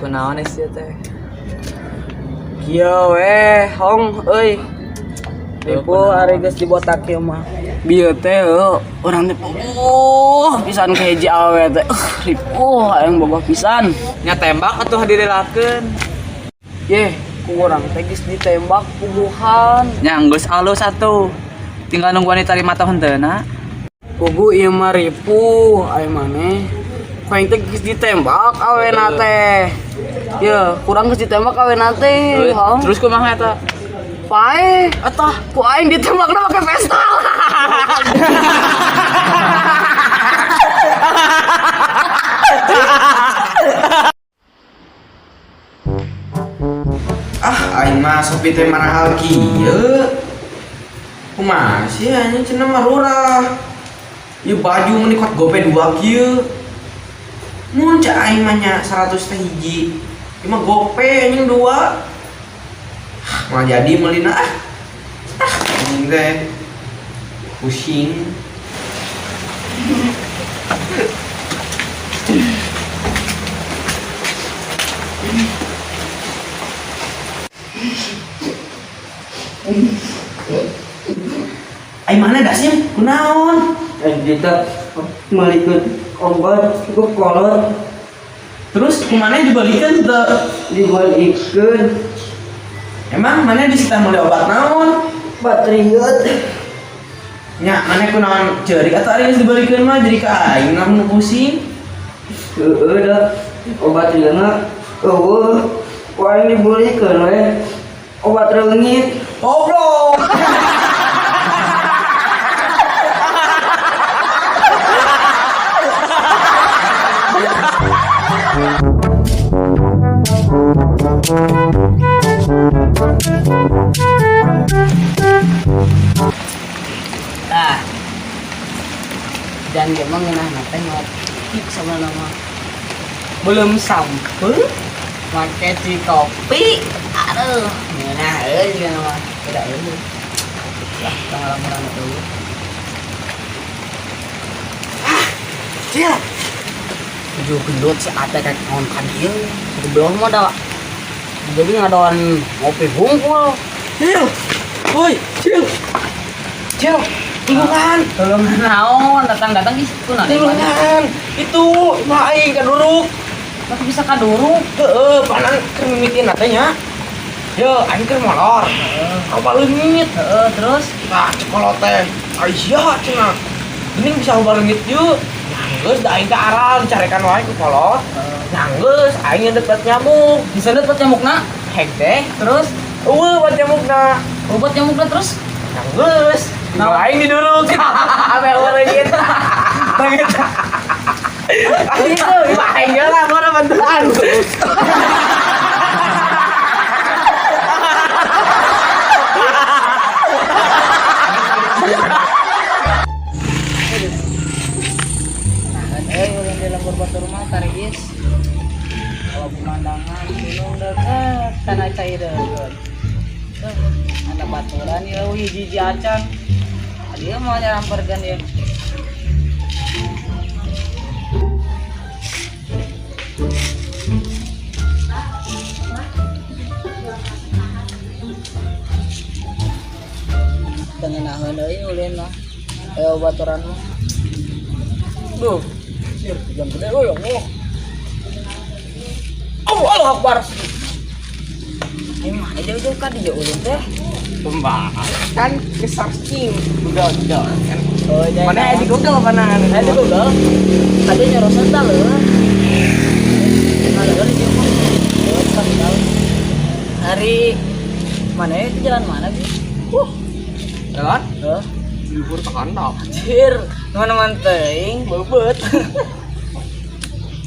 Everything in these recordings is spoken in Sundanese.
Kunaon sih teh? Kieu weh, hong euy. Ripuh ari geus dibotak kieu mah. Bieu teh heuh, urang teh bogoh pisan ka hiji awewe teh. Ripuh aing bogoh pisan. Nya tembak atuh direlakeun. Yeh, ku urang teh geus ditembak puguhan. Nya geus alus atuh. Tinggal nungguan diterima atau henteu na. Puguh ieu mah ripuh aing maneh. Ku aing teh geus ditembak awena teh. Ye, kurang geus ditembak awena teh. Hong. Terus kumaha eta? Pae, atah ku aing ditembakna make pistol. Ah, aing mah sopi teh marahal kieu. Kumaha sih anjing cenah marurah. Ieu baju meuni kot gope dua kieu. Mun cak aing mah nya 100 teh hiji. Ieu mah gope anjing dua. Ah, moal jadi meulina ah. Ah, anjing teh. Pusing. Aing mana dasim? Kunaon? Kita melikeun obat ku kolot. Terus kumaha dibalikeun teu? Dibalikeun. Emang mana disita meuli obat naon? Patriot. Nya, mana kunaon ceurik atuh ari geus dibalikeun mah jadi ka aing nah nu pusing. Heeh da obat rieuna eueuh ku aing dibelikeun we obat reungit. Goblok. Nah, dan dia mah ngeunah teh ngopi sama nama. Belum sampai make ci kopi. Aduh, ngeunah euy juga nama. Tidak euy. Lah, tong lamuran euy. Ah, Cil. Tujuh gendut si ate kayak naon ka dieu. Goblok mah da. Jadi ngadon ngopi hungkul. Cil. Woi, Cil. Cil, tulungan. Tulungan naon, datang-datang di situ nah. Tulungan. Itu mah aing kaduruk. Tapi bisa kaduruk. Heeh, panan keur mimitin teh nya. Yo, aing keur molor. Apa leungit? Heeh, terus Tah, cekolot teh. Aisyah cenah. Geuning bisa loba leungit yeuh. Geus da aing teh aral dicarekan wae ku kolot. Nah, geus aing nyedet bat nyamuk. Disedet bat nyamukna. Hek teh. Terus Eueuh bat nyamukna. obat nyamukna terus. Nah, geus. Nah, aing diduruk. Ame eueuh leungit. Leungit. Aing itu, aing lah mana bantuan. Nah, ulin di lembur batur mah tarigis. Kalau pemandangan gunung dekat, tanah cai dekat. Tuh, ada baturan ya, wih jiji acan. Dia mau nyaramperkeun dia. Tengenaheun euy ulin mah. Ayo baturan mah. Duh, sir, jam gede euy ya Allah. Oh, Allah Akbar. Ayo mah jauh-jauh ka dieu ulin teh. Kan nge-searching Google Google kan. Oh, jangan. Mana di Google mana? Ada di Google. Ada nyorosan tah leuh. Ada di dieu mah. Leuh, tahu. Hari mana ya, itu jalan mana sih? Jalan? Hah? Luhur ke handap. Anjir, teman-teman teuing beubet.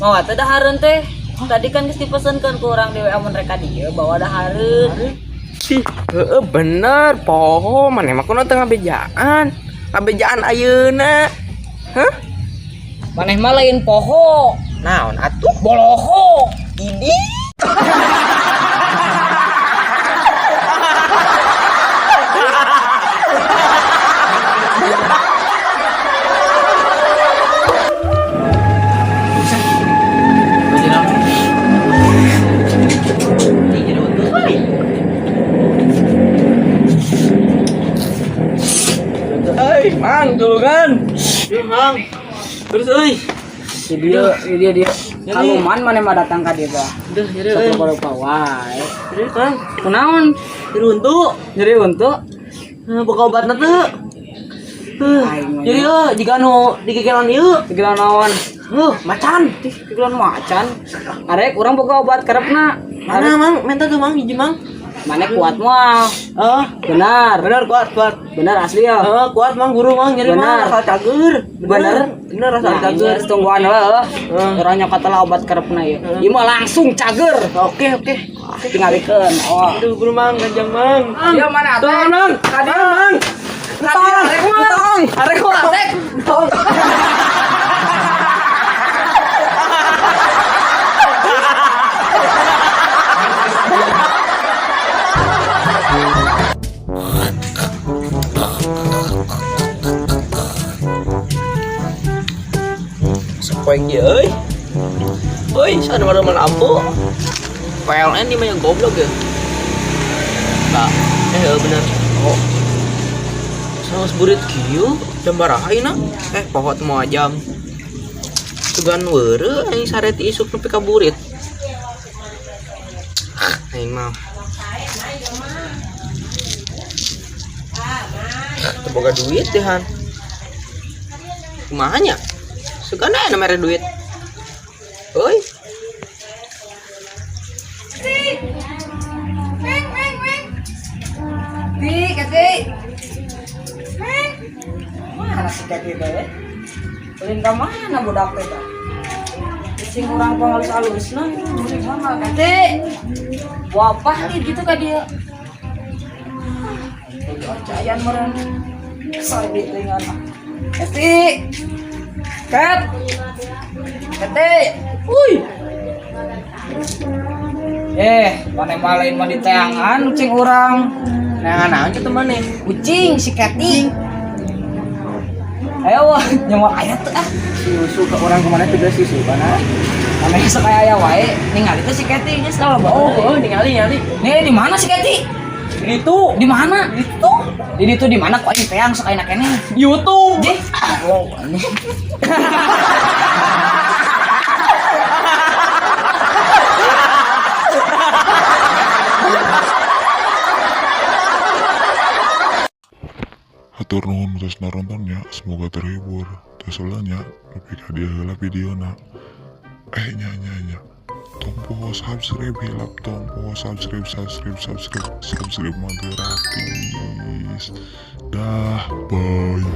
Mau teh dahareun teh. Tadi kan geus dipesenkeun ku urang di WA mun rek ka dieu bawa dahareun. Ih, heeh bener, poho maneh mah kunaon teu ngabejaan. Ngabejaan ayeuna. Hah? Maneh mah lain poho, Naon atuh? boloho. Ini. Hei, Mang, tulungan. Mang. Terus euy. Si dia, dia dia. Kaluman maneh mah datang ka dieu teh. Duh, nyeri euy. Sok rupa wae. Nyeri, Mang. Kunaon? Nyeri huntu. Nyeri huntu? Boga obatna teu. Aing mah Nyeri euy, jiga anu digegelan ieu. Gegelan naon? Macan. Ih, gegelan macan. Arek urang boga obat karepna. Mana, Mang? Minta tuh, Mang, hiji, Mang. Mana kuat moal? Oh, Benar. bener kuat, kuat. Benar asli ya. Oh, kuat Mang, guru Mang, nyeri Bener. Mang, rasa cager. Bener. Bener rasa Nah, cager. ini tungguan heula. Heeh. Urang nyokot lah obat karepna ieu. Ieu mah langsung cager. Oke, oke. Tingalikeun. Oh. Aduh, guru Mang, ganjang Mang. Ieu mana atuh? Tolong, Mang. Tolong, Mang. Tolong, tolong. Arek mah, arek. Tolong. Sepoeng ieu euy. Euy, sana mana lampu. PLN di mana goblok ya? Nah, bener. Oh. Sama burit kieu jam baraha ayeuna? Poho teu moal jam. Sugan weureu aing sare ti isuk nepi ka burit. Ah, aing mah. Teu boga duit deh han. Kumaha nya? Sugan aya mere duit. Euy. Ti, Kati. Mana si Kati teh? Ulin ka mana budak teh tah? Sing urang pangalus-alusna, ulin mana Kati? Wapah nih gitu ka dia. Percayaan meureun. Kesal di telinga. Kati. Kat. Kati. Uy. Maneh mah lain mah diteangan ucing urang. Nah, naon kitu maneh? Kucing si Kati. Ayo wah, nyawa aya teu ah. Susu ke orang kemana tuh susu mana? Ame sok aya aya wae ningali teh si Kati geus lah Oh, oh, ningali, ningali. Nih di mana si Kati? Di itu. Di mana? Di itu. Di ditu di mana kok aing teang sok aya keneh. YouTube. Jih. Oh, aneh. Hatur nuhun tos naronton nya, semoga terhibur. Tos heula nya, nepi ka dieu heula videona. Nya nya nya. Tong poho subscribe hilap, tong poho subscribe subscribe subscribe subscribe mah gratis. Dah, bye.